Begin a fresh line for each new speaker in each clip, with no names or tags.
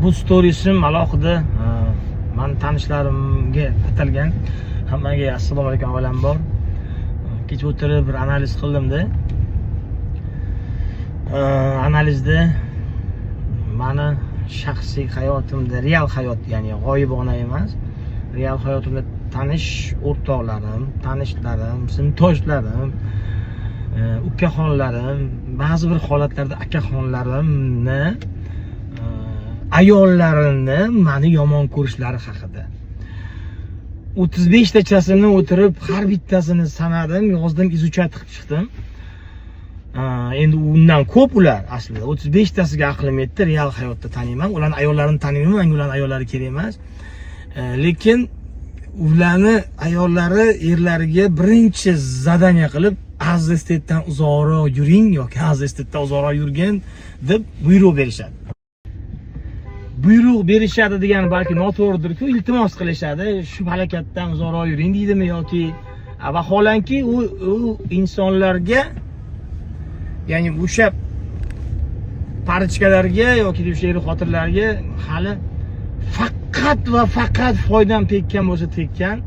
Bu storiesim alohida mani tanishlarimga atalgan. Hammaga assalomu alaykum avvalambor. Kecha o'tirib bir analiz qildimda. Analizda mani shaxsiy hayotimda, real hayot, ya'ni g'oyibona emas, real hayotimda tanish o'rtoqlarim, tanishlarim, sinfdoshlarim, ukaxonlarim, ba'zi bir holatlarda akaxonlarimni ayollarini mani yomon ko'rishlari haqida 35 tachasini o'tirib, har bittasini sanadim, yozdim, изучать qilib chiqdim. Endi undan ko'p ular aslida. 35 tasiga aqlim yetdi. Real hayotda taniyman ularni, ayollarini taniyman, manga ularni ayollari kerak emas. Lekin ularni ayollari erlariga birinchi задание qilib, "Aziz Estetdan uzoqroq yuring" yoki "Aziz Estetdan uzoqroq yurgin" deb buyruq berishadi. Buyruq berishadi degani balki noto'g'ridirku, iltimos qilishadi, "Shu falakatdan uzoqroq yuring" deydimi yoki vaholanki u insonlarga, ya'ni o'sha парочка larga yoki o'sha er xotinlarga hali faqat va faqat foydam tekkan bo'lsa tekkan.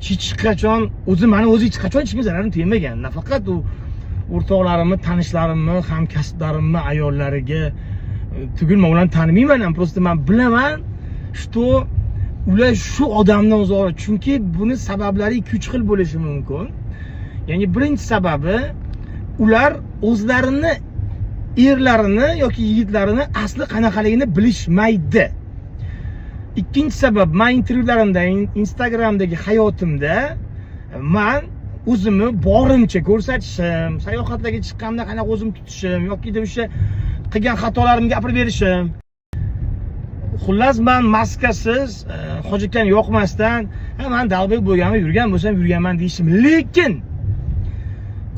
Hech qachon o'zi, mani o'zi hech qachon hech kimga zararim tegmagan. Nafaqat u o'rtoqlarimni, tanishlarimni, hamkasblarimni ayollariga tugul, man ularni tanimayman ham, просто man bilaman, что ular shu odamdan uzoqroq. Chunki buni sabablari ikki uch xil bo'lishi mumkin. Ya'ni birinchi sababi, ular o'zlarini erlarini yoki yigitlarini asli qanaqaligini bilishmaydi. Ikkinchi sabab, man intervyularimda, Instagramdagi hayotimda man o'zimni borimcha ko'rsatishim, sayohatlarga chiqqanda qanaqa o'zim tutishim yoki o'sha qilgan xatolarimni gapirib berishim. Xullas, man maskasiz, hoji akani yoqmasdan, "Ha, man долбоёб bo'lganman, yurgan bo'lsam yurganman" deyishim, lekin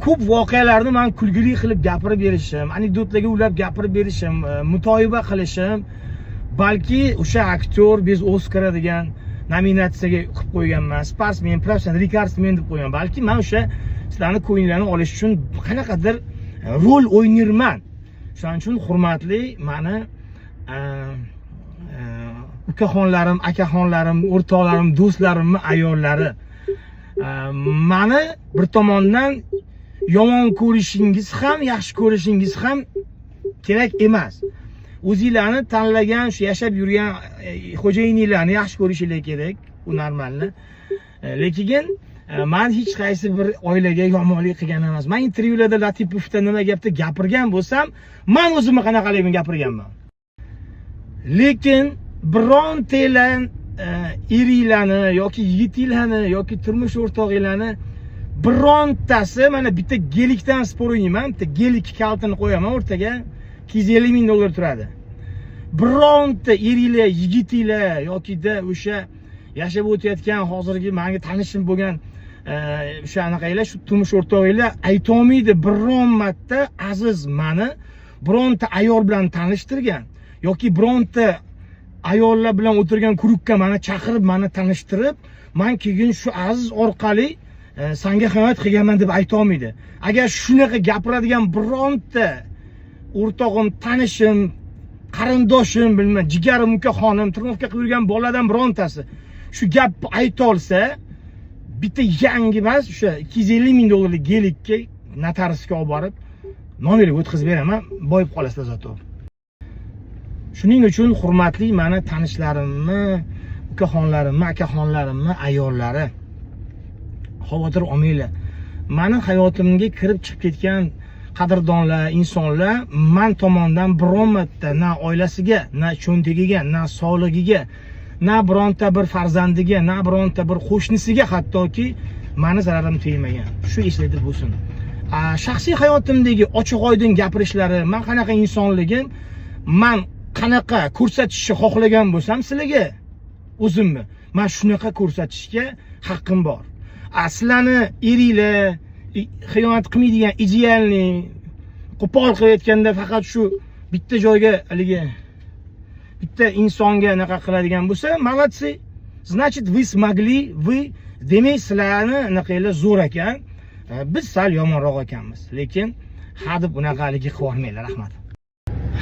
ko'p voqealarni man kulgili qilib gapirib berishim, anekdotlarga ulab gapirib berishim, mutoyiba qilishim, balki o'sha "Актёр без Оскара" degan nominatsiyaga qilib qo'yganman, sportsmen, professional, rekordsmen deb qo'ygan. Balki man o'sha sizlarni ko'ngillarni olish uchun qanaqadir rol o'ynayman. Shuning uchun, hurmatli mani ukaxonlarim, akaxonlarim, o'rtoqlarim, do'stlarimni ayollari, mani bir tomondan yomon ko'rishingiz ham, yaxshi ko'rishingiz ham kerak emas. O'zinglarni tanlagan, shu yashab yurgan xo'jayininglarni yaxshi ko'rishinglar kerak, u нормально. Lekin man hech qaysi bir oilaga yomonlik qilgan emas. Man intervyularda, Latipovda nima gapda gapirgan bo'lsam, man o'zimni qanaqaligimni gapirganman. Lekin birontanglar eringlarni yoki yigitinglarni yoki turmush o'rtog'inglarni birontasi, mana bitta Gelikdan спор o'ynayman, bitta Gelik kalitini qo'yaman o'rtaga, 250 ming dollar turadi. Bironta eringlar, yigitinglar yokida o'sha yashab o'tayotgan hozirgi manga tanishim bo'lgan o'sha anaqanglar, shu turmush o'rtog'inglar aytolmaydi biron marta Aziz mani bironta ayol bilan tanishtirgan yoki bironta ayollar bilan o'tirgan круг ka mani chaqirib, mani tanishtirib, "Man keyin shu Aziz orqali sanga xiyonat qilganman" deb aytolmaydi. Agar shunaqa gapiradigan bironta o'rtog'im, tanishim, qarindoshim, bilmayman, jigarim, ukaxonim, тренировка qilib yurgan bolalardan birontasi shu gapni aytolsa, bitta yangi emas, o'sha 250 ming dollarlik Gelikka notariusga olib borib, nomeriga o'tkazib beraman, boyib qolasizlar зато. Shuning uchun, hurmatli mani tanishlarimni, ukaxonlarimni, akaxonlarimni ayollari, xavotir olmanglar. Mani hayotimga kirib chiqib ketgan qadrdonlar, insonlar man tomondan biron marta na oilasiga, na cho'ntagiga, na sog'ligiga, na bironta bir farzandiga, na bironta bir qo'shnisiga hattoki mani zararim tegmagan. Shu esinglarda bo'lsin. Shaxsiy hayotimdagi ochiq oydin gapirishlari, man qanaqa insonligim, man qanaqa ko'rsatishni xohlagan bo'lsam sizlarga o'zimni, man shunaqa ko'rsatishga haqqim bor. Sizlarni eringlar xiyonat qilmaydigan, идеальный, qo'pol qilib aytganda, faqat shu bitta joyga, haligi bitta insonga anaqa qiladigan bo'lsa, молодцы, значит, вы смогли. Вы, demak, sizlarni anaqanglar zo'r ekan. Biz sal yomonroq ekanmiz, lekin hadeb unaqa haligi qilib yubormanglar. Rahmat.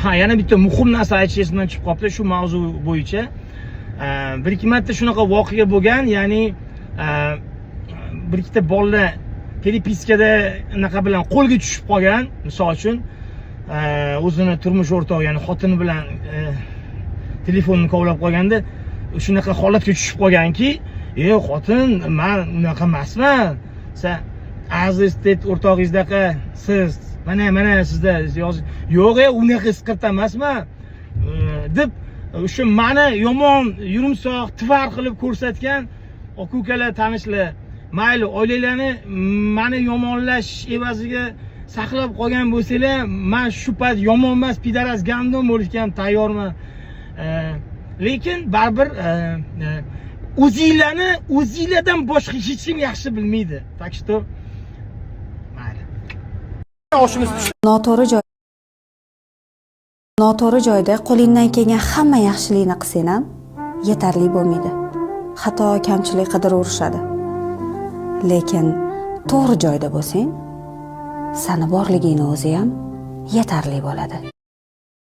Ha, yana bitta muhim narsa aytish esimdan chiqib qolibdi shu mavzu bo'yicha. Bir ikki marta shunaqa voqea bo'lgan, ya'ni bir ikkita bolalar переписка da anaqa bilan qo'lga tushib qolgan. Misol uchun, o'zini turmush o'rtog'i, ya'ni xotini bilan telefonni kovlab qolganda, shunaqa holatga tushib qolganki, "E, xotin, man unaqa emasman, san Aziz deb o'rtog'ingizdaqa siz, mana sizda yoz, yo'q, e, unaqa isqirt emasman", deb o'sha mani yomon, yurimsoq, тварь qilib ko'rsatgan aka ukalar, tanishlar, mayli, oilalarni mani yomonlash evaziga saqlab qolgan bo'lsanglar, man shu payt yomon emas, пидарас, гандон bo'lishga ham tayyorman. Lekin baribir o'zinglarni o'zinglardan boshqa hech kim yaxshi bilmaydi. Так что mayli. Oshimiz pishdi.
Noto'g'ri joyda qo'lingdan kelgan hamma yaxshilikni qilsang ham yetarli bo'lmaydi. Xato, kamchilik qidiraverishadi. Lekin to'g'ri joyda bo'lsang, sani borligingni o'zi ham yetarli bo'ladi.